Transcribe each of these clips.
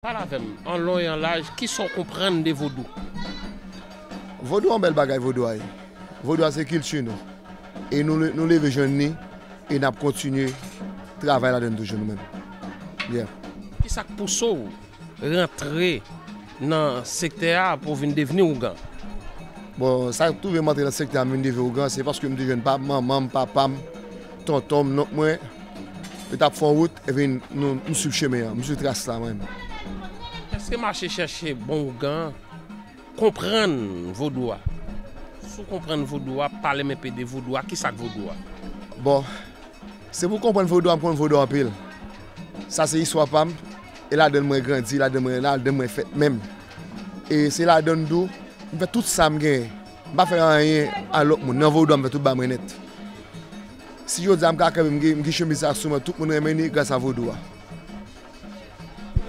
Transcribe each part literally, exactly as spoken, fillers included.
Pale avè m, an lon e an laj, kisa w konprann de vodou? Vodou a yon bèl bagay, vodou a ye. Vodou a se kilti nou. E nou, nou leve jwenn li, e n ap kontinye travay ladan l toujou nou menm. Yeah. Kisa k pouse w rantre nan sektè a pou w vin devni ougan? Bon, sa k twouve m antre nan sektè a, m vin devni ougan, se paske m te jwenn pa, manman m, papa m, tonton m, nonk mwen, yo t ap fè yon wout, epi nou, m swiv chemen an, m swiv tras la mwen menm. Èske mache chèche bon ougan, konprann vodou a? Si w konprann vodou a, pale m enpe de vodou a, kisa k vodou a? Bon, se pou konprann vodou a, m konn vodou anpil. Sa se istwa pa m, e ladan l mwen grandi, ladan l mwen, ladan l mwen fèt menm. E se ladan l tou, m fè tout sa m genyen. M pa fè anyen a lòt moun. Nan vodou a, m fè tout bagay mwen nèt. Si jodi a m ka kanpe, m gen, m gen chemiz sa sou mwen, tout moun renmen li gras a vodou a.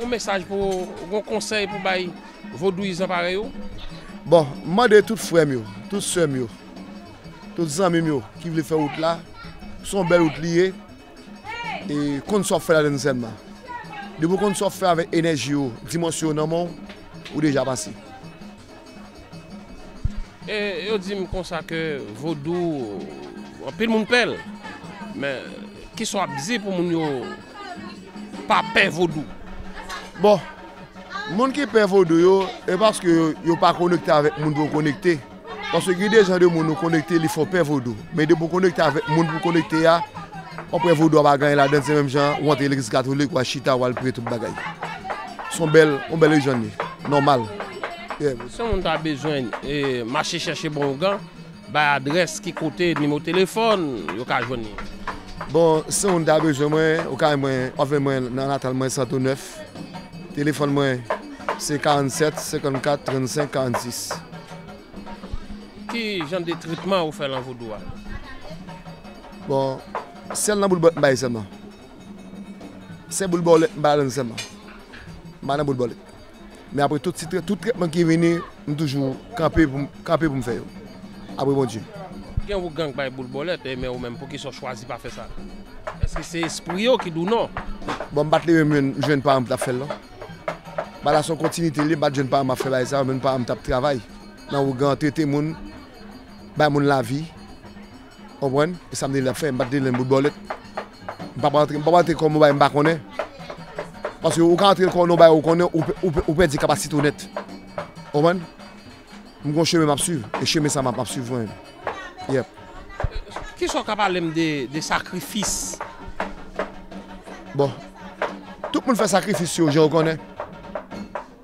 Yon mesaj pou, yon konsèy pou bay vodouyizan parèy ou? Bon, m mande tout frè m yo, tout sè m yo, tout zanmi m yo ki vle fè wout la, se yon bèl wout li ye, e konn sa w ap fè ladan l sèlman. Depi w konn sa w ap fè avèk enèji w, dimansyon w nan men w, ou deja pase. E yo di m konsa ke vodou, anpil moun pè l. Men, kisa w ap di pou moun yo pa pè vodou? Bon, moun ki pè vodou yo, e paske yo, yo pa konekte avèk moun pou yo konekte. Paske gen de jan de moun ou konekte, li fè w pè vodou. Men depi w konekte avèk moun pou w konekte a, w ap wè vodou a pa gen anyen ladan l, se menm jan ou antre legliz katolik, w al chita, w al priye tout bagay. Se yon bèl, yon bèl rejwenn li. Nòmal. Yeah. Si yon moun ta bezwen, e, mache chèche bon ougan, bay adrès, ki kote, nimewo telefòn, yo ka jwenn li. Bon, si yon moun ta bezwen mwen, ou ka jwenn mwen, w ap jwenn mwen nan natal mwen, Santo nèf. Telefòn mwen, se karannsèt, senkannkat, trannsenk, karannsis. Ki jan de tretman ou fè lan vodou a? Bon, sèl nan boul bòlèt m bay sèlman. Se boul bòlèt m pa nan sèlman. M pa nan boul bòlèt. Men apre tout ti trè-, tout trètman ki vini, m toujou kanpe pou m, kanpe pou m fè yo. Apre Bondye. Gen ougan k bay boul bòlèt, e men ou menm, poukisa w chwazi pa fè sa? Èske se espri yo ki di w non? Bon, m pa t leve m jwenn, jwenn paran m pou t ap fè l non. Bagay la se yon kontinite li, m pa t jwenn paran m ap fè bagay sa yo, men paran m t ap travay nan ougan, trete moun, bay moun lavi. Konprann? E sa m te vle ap fè, m pa t te vle m bout bòlèt. M p ap rantre, m p ap rantre kò m nan bagay m pa konnen. Paske ou ka rantre kò w nan bagay ou konnen, ou, pe- ou, pe- ou pèdi kapasite w nèt. Konprann? M gon chemen m ap swiv, e chemen sa m ap, m ap swiv mwen menm. Yep. Kisa w ka pale m de, de sakrifis? Bon, tout moun fè sakrifis yo jan yo konnen.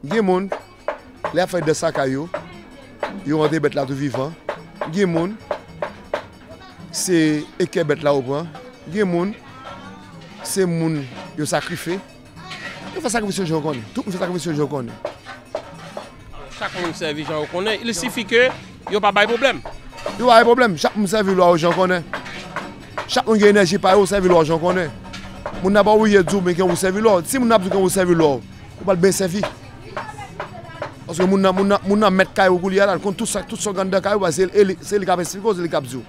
Gen moun, lè y ap fè dans lakay yo, yo rantre bèt la tou vivan. Gen moun, se ekè bèt la yo pran. Gen moun, se moun yo sakrifye. Yo fè sakrifis yo jan yo konnen. Tout moun fè sakrifis yo jan yo konnen. Chak moun sèvi jan yo konnen. Il sifi ke yo pa bay pwoblèm. Yo pa bay pwoblèm. Chak moun sèvi lwa yo jan yo konnen. Chak moun gen enèji pa yo, sèvi lwa yo jan yo konnen. Moun nan pa oblije di w men gen ou sèvi lwa. Si moun nan ap di w gen ou sèvi lwa, ou pral byen sèvi. Paske moun nan, moun nan, moun nan mèt kay ou koulye a la, l konn tout sa, tout sa k anndan kay ou, paske se li, se li k ap esplike w, se li k ap di w.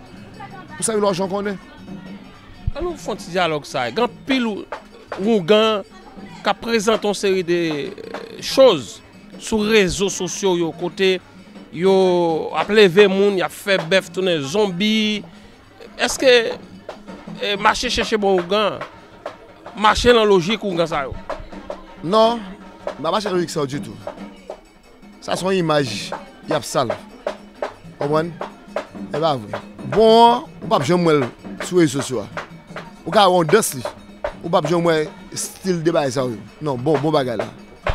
Ou sèvi lwa w jan w konnen. Ann nou fè yon ti dyalòg sa. Gen anpil ou- ougan k ap prezante yon seri de, eh, choz sou rezo sosyo yo, kote yo ap leve moun, y ap fè bèf tounen zonbi, Èske, eh, mache chèche bon ougan mache lan lojik ougan sa yo? Non, m pa mache lan lojik sa yo ditou. Sa se yon imaj y ap sal. Konprann? E pa vre. Bon an, ou p ap janm wè l sou rezo sosyo a. Ou ka wè yon dans li, ou p ap janm wè estil de bagay sa yo. Non, bon, bon bagay la.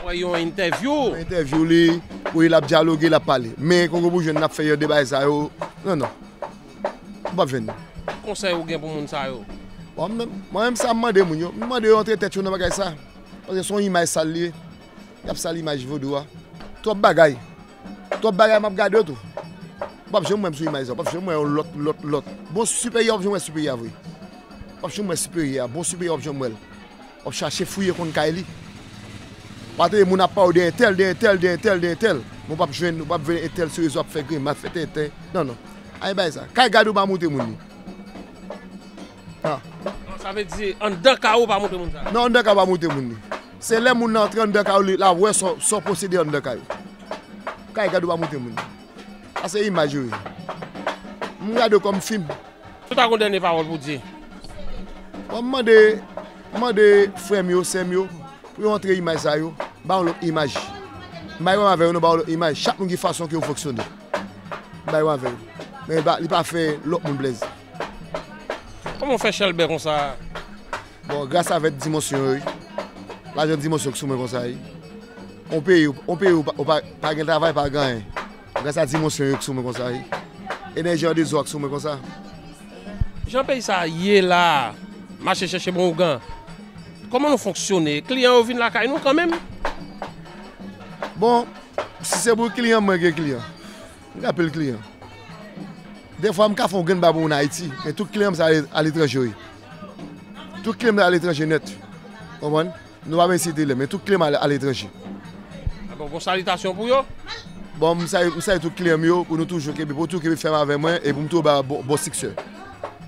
Wè yon entèvyou. Entèvyou li, wi, l ap dyaloge, l ap pale. Men, koko pou jwenn n ap fè yon de bagay sa yo. Non, non. Ou p ap jwenn li. Ki konsèy ou gen pou moun sa yo? Bon, mwen menm, mwen menm sa m mande moun yo. M mande yo antre tèt yo nan bagay sa. Paske se yon imaj sal li ye. Y ap sal imaj vodou a. Twòp bagay. Twòp bagay m ap gade yo tou. Ou p ap janm wè m sou imaj sa. Ou p ap janm wè yon lòt, lòt, lòt. Bon, siperyè, ou p ap janm wè siperyè vre. Ou p ap janm wè siperyè a. Bon siperyè, ou p ap janm wè l. W ap chache fouye konn kay li. W ap tande moun ap pale de entèl, de entèl, de entèl, de entèl. Men w p ap jwenn, w p ap jwenn entèl sou rezo ap fè grimas, fè tenten. Non, non. Ay bay sa. Kay gade w pa montre moun li. Ah. Sa vle di, anndan kay ou pa montre moun sa? Non, anndan kay ou pa montre moun li. Se lè moun nan antre anndan kay ou, l ap wè sa w posede anndan kay ou. Kay gad ou pa montre moun. Sa se imaj yo ye. M gade w kòm fim. Ou ta gon dènye pawòl pou di? Bon, m mande, m mande frè m yo, sè m yo, pou yo antre imaj sa yo, ba yon lòt imaj. M pa gen pwoblèm avè yo, non, ba yon lòt imaj. Chak moun gen fason ke yo fonksyone. M pa gen pwoblèm avè yo. Men ba, li pa fè lòt moun plèzi. Kòman w fè chèlbè konsa? Bon, gras avèk dimansyon yo, wi. Lajan dimansyon k sou mwen konsa, wi. On peyi, on peyi ou pa, ou pa, pa gen travay, pa gen anyen. Gras a dimansyon yo k sou mwen konsa, wi. Enèji an de zwa k sou mwen konsa. Jan peyi sa a ye la a, mache chèche bon ougan. Kòman nou fonksyone? Kliyan yo vin lakay nou kanmenm? Bon, si se pou kliyan, mwen gen kliyan. M gen anpil kliyan. Defwa, m ka fè yon grenn bagay pou moun Ayiti, men tout kliyan m se ale, aletranje yo ye. Tout kliyan m se aletranje nèt. Konprann? Nou pa menm site lè, men tout kliyan m ale, aletranje. Ah bon, bon salitasyon pou yo? Bon, m salye, m salye tout kliyan m yo, pou nou toujou kenbe, pou toujou kenbe fèm avè mwen, e pou m toujou ba bon, bon siksè.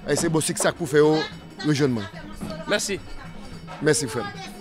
E se bon siksè k pou fè yo rejwenn mwen. Mèsi. Mèsi, frè m.